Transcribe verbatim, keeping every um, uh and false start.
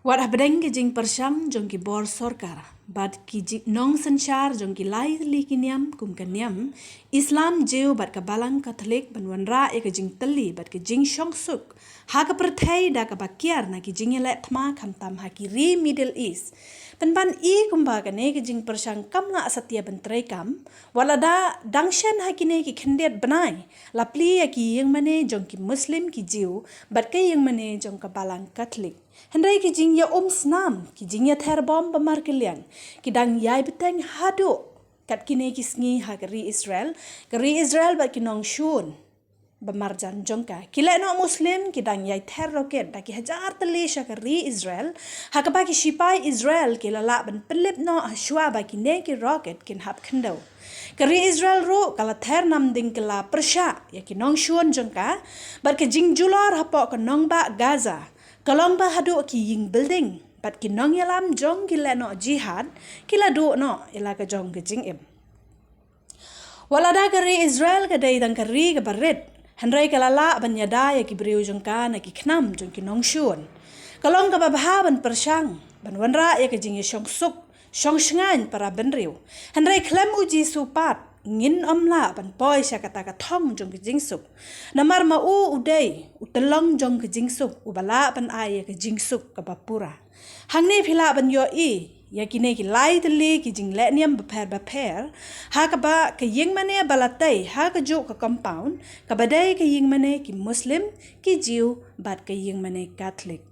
Wat hapdeng ka jingpyrshang jong ki bor sorkar bad ki nongsynshar jong ki lai tylli ki niam kum ka niam Islam, Jiw bad ka Balang Katholik ban wanrah ïa ka jingtylli bad ka jingshongsuk ha ka pyrthei da kaba kiar na ki jingïaleh thma khamtam ha ki ri Middle East, pynban i kumba kane ka jingpyrshang kam lah satia ban treikam, wat lada dang shen ha kine ki khyndiat bnai la plie ïa ki ïingmane jong ki Muslim, ki Jiw bad ka ïingmane jong ka Balang Katholik. Hynrei ki jingïaumsnam, ki jingïather bom ba markylliang ki dang ïai bteng haduh kat kine ki sngi ha ka ri Israel. Ka ri Israel bad ki nongshun ba marjan jong ka, ki lehnoh Muslim ki dang ïai ther roket da ki hajar tylli sha ka ri Israel, ha kaba ki shipai Israel ki la lah ban pynlip noh hashwa ba kine ki roket kin hap khyndew. Ka ri Israel ruh ka la ther namding ka la pyrshah ïa ki nongshun jong ka bad ka jingjulor hapoh ka nongbah Gaza ka long ba haduh ki ïing building bad ki nongïalam jong ki lehnoh jihad ki la duh noh ïa la ka jong ka jingim. Wat lada ka ri Israel ka dei tang ka ri kaba rit, hynrei ka la lah ban ïada ïa ki briew jong ka na ki khnam jong ki nongshun. Ka long kaba bha ban pyrshang ban wanrah ïa ka jingïashongsuk shongshngaiñ para bynriew. Hynrei khlem U Jisu pat ngin ym lah ban poi sha kata ka thong jong ka jingsuk. Namar ma u u dei u tyllong jong ka jingsuk, uba lah ban ai ïa ka jingsuk kaba pura. Hangne phi lah ban ïohi ïa kine ki lai tylli ki jinglehniam bapher bapher ha kaba ka ïingmane ba la tei ha kajuh ka compound, kaba dei ka ïingmane ki Muslim, ki Jiw bad ka ïingmane Katholik.